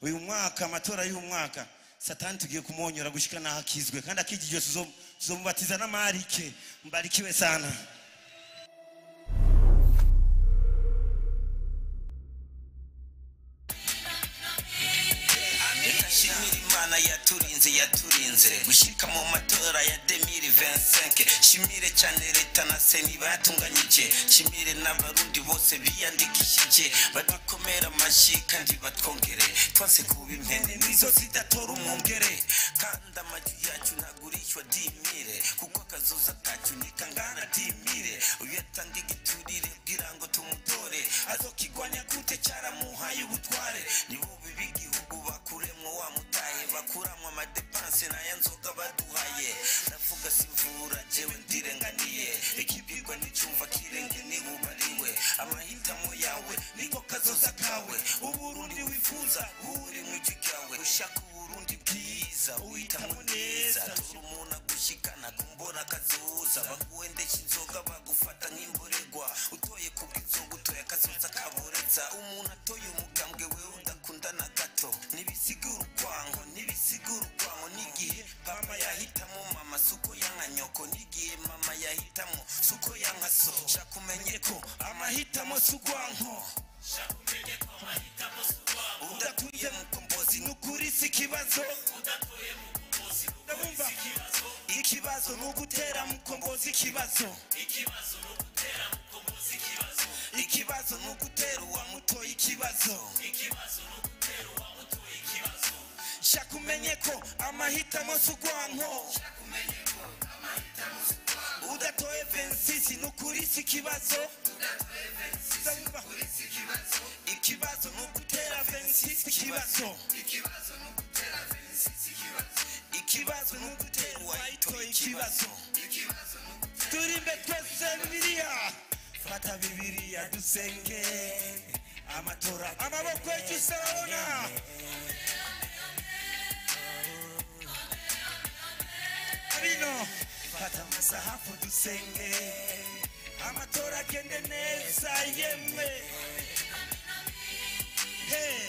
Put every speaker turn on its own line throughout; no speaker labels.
Uyu mwaka, amatora y'uyu mwaka, Satani tugiye kumwonyora gushika naho akizwe, kandi akijijwe tuzomubatiza n'amarike. Mbarikiwe sana.
Shimira Imana yaturinze, yaturinze gushika mu matora ya 2025. Shimire cyane leta na CENI batunganyije, shimire n'abarundi bose biyandikishije, badukomera amashyi kandi batwongere. Twase kuba impene nizo zidatora umwungere, kandi amajwi yacu ntagurishwa dimire, kuko akazoza kacu nikangana dimire. Uyatanga igiturire kugira ngo tumutore, azokigwanya gute cyaramuhaye ubutware? Nibo bibi igihugu bakuremwo wa mutahe, bakuramwo amadepanse n'aya nzoga baduhaye. Ndavuga simvura jewe ndirenganiye, ikibirwa nicumva kirenge nihubariwe. Amahitamo yawe niko kazoza kawe, Uburundi wifuza buri mu ijwi ryawe. Ushaka Uburundi bwiza uhitamo neza, tora umuntu agushikana kumbona kazoza. Baguhendesha inzoga bagufata nk'imboregwa, utoye kubw'inzoga utoye akazoza kaboreza. Umuntu atoye umugambwe wewe udakunda na gato, ntibisigura urwango, ntibisigura urwango. N'igihe papa yahitamo mama suko yanka nyoko, n'igihe mama yahitamo suko yanka so. Shaka umenye ko amahitamo si urwanko. Udatuye Mukombozi n'ukuri si ikibazo. Ndabumva ikibazo ni ugutera Mukombozi ikibazo. Ikibazo ni ugutera uwamutoye ikibazo. Shaka umenye ko amahitamo si urwanko. Udatoye 26 n'ukuri si ikibazo. Ndabumva ikibazo ni ugutera 26 ikibazo. Ikibazo ni ugutera uwayitoye ikibazo.
Turimbe twese Bibiliya, fata Bibiliya dusenge amatora. Amaboko yacu sarabona. Abino, fata amasahafu dusenge amatora agende neza yemwe. Hey.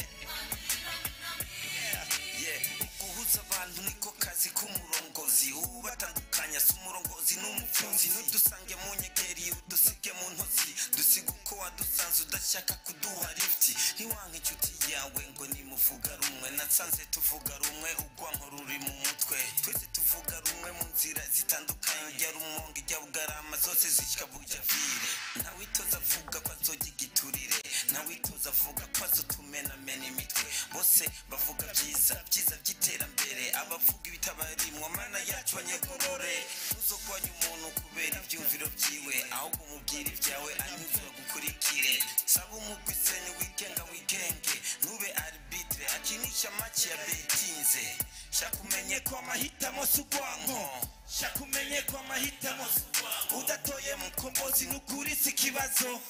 Yeah. Guhuza abantu niko kazi k'umurongozi, ubatandukanya si umurongozi n'umupfunzi. Ntudusange mu nyegeri udusige mu ntozi, dusiga uko wadusanze udashaka kuduha lift. Ntiwanke inshuti yawe ngo nimuvuga rumwe, nasanze tuvuga rumwe urwanko ruri mu mutwe. Twese tuvuga rumwe mu nzira zitandukanye, ijya Rumonge ijya Bugarama zose zishyika Bujavire. Ntawitoza avuga ko azojya igiturire, ntawitoza avuga ko azotumenamena imitwe. Bose bavuga byiza byiza by'iterambere, abavuga ibitabarimwo mana yacu banyegorore. Ntuzogwanye umuntu kubera ivyumviro vyiwe, ahubwo umubwire ivyawe anyuzwe gukurikire. Saba umugwi seni wigenga wigenge, ntube arbitre akinisha match ya betinze.
Shaka umenye ko amahitamo si urwanko. Shaka umenye ko amahitamo si urwanko. Udatoye Mukombozi n'ukuri si ikibazo.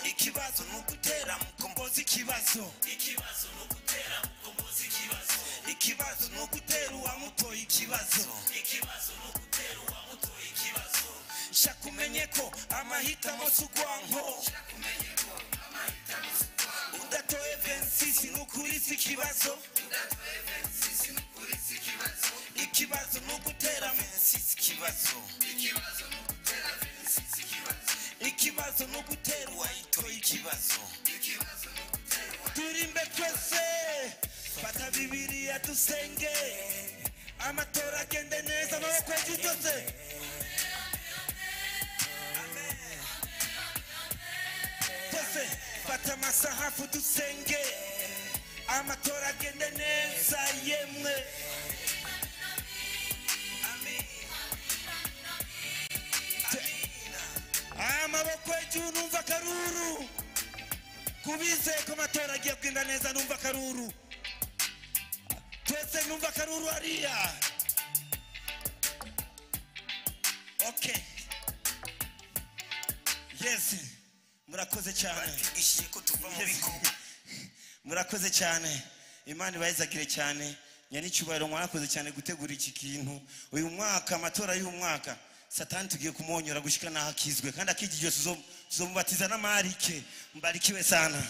Ikibazo ni ugutera Mukombozi ikibazo. Ikibazo ni ugutera uwamutoye ikibazo. Shaka umenye ko amahitamo si urwanko. Udatoye 26 n'ukuri si ikibazo. Ikibazo ni ugutera
26 ikibazo. Ikibazo ni ugutera uwayitoye ikibazo.
Turimbe twese, fata Bibiliya dusenge amatora agende neza. Amaboko yacu twese. Twese fata amasahafu dusenge amatora agende neza yemwe. Amaboko yacu numva karuru. Kubizeye ko amatora agiye kugenda neza numva karuru. Twese numva karuru hariya. Okay. Yes. Murakoze cyane.
Batwigishije ko tuva mu bikorwa.
Murakoze cyane. Imana ibayizagire cyane. Nyanicyubahiro mwarakoze cyane gutegura iki kintu. Uyu mwaka, amatora y'uyu mwaka, Satani tugiye kumwonyora gushika naho akizwe, kandi akijijwe tuzomubatiza n'amarike. Mbarikiwe sana.